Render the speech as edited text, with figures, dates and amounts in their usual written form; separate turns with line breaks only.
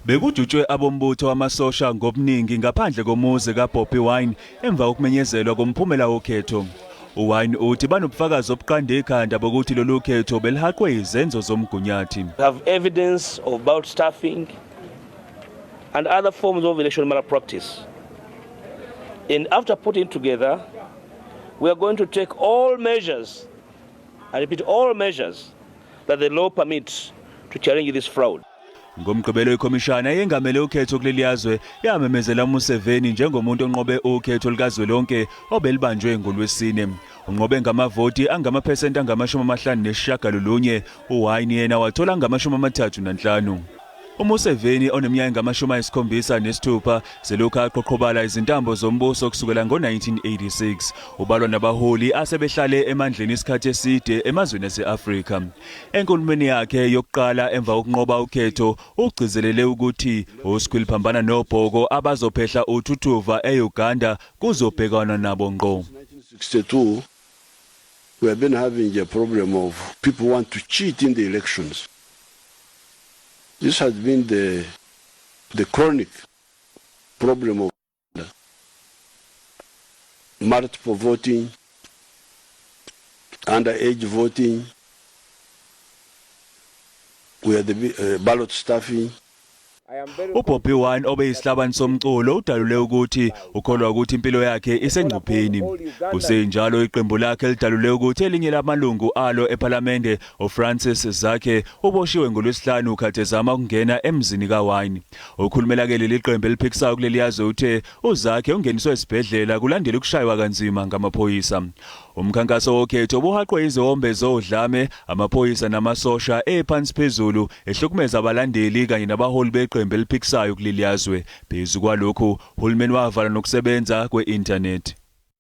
Bekujutshwe abombutho wamasosha ngobuningi ngaphandle komuzi kaBobi Wine emva kokumenyezelwa komphumela wokhetho. UWine uthi banobufakazi obuqanda ikhanda bokuthi lolu khetho belihaqwe izenzo zomgunyathi.
We have evidence of ballot stuffing and other forms of election malpractice. And after putting together, we are going to take all measures, I repeat, all measures that the law permits to challenge this fraud.
NgoMgqibelo ikhomishana eyengamele ukhetho kuleli yazwe yamemezela uMuseveni njengomuntu onqobe ukhetho likazwelonke obelibanjwe ngoLwesine. Unqobe ngamavoti angamaphesenti angama-59, uWine yena wathola angama-35. UMuseveni oneminyaka engama-76 selokhu aqhoqhobala izintambo zombuso kusukela ngo-1986 ubalwa nabaholi asebehlale emandleni isikhathi eside emazweni ase-Afrika. Enkulumweni yakhe yokuqala emva kokunqoba ukhetho ugcizelele ukuthi osikhwiliphambana nobhoko abazophehla uthuthuva e-Uganda kuzobhekwana nabo ngqo.
1962, we have been having a problem of people want to cheat in the elections. This has been the chronic problem of multiple voting, underage voting, we have the ballot stuffing.
UBobi Wine obeyisihlabani somculo udalule ukuthi ukholwa ukuthi impilo yakhe isengcupheni. Kusenjalo iqembu lakhe lidalule ukuthi elinye lamalungu alo ePhalamende uFrancis Zakhe uboshiwe ngoLwesihlanu khathi ezama ukungena emzini kaWine. Okhulumela ke leli qembu eliphikisayo kuleli yazwe uthe uZakhe ungeniswe esibhedlela kulandela ukushaywa kanzima ngamaphoyisa. Umkhankaso wokhetho ubuhaqwe iziwombe zodlame, amaphoyisa namasosha ephansi phezulu ehlukumeza abalandeli kanye nabaholi beqembu eliphikisayo kuleli yazwe. Phezu kwalokhu, uhulumeni wavala nokusebenza kwe-inthanethi.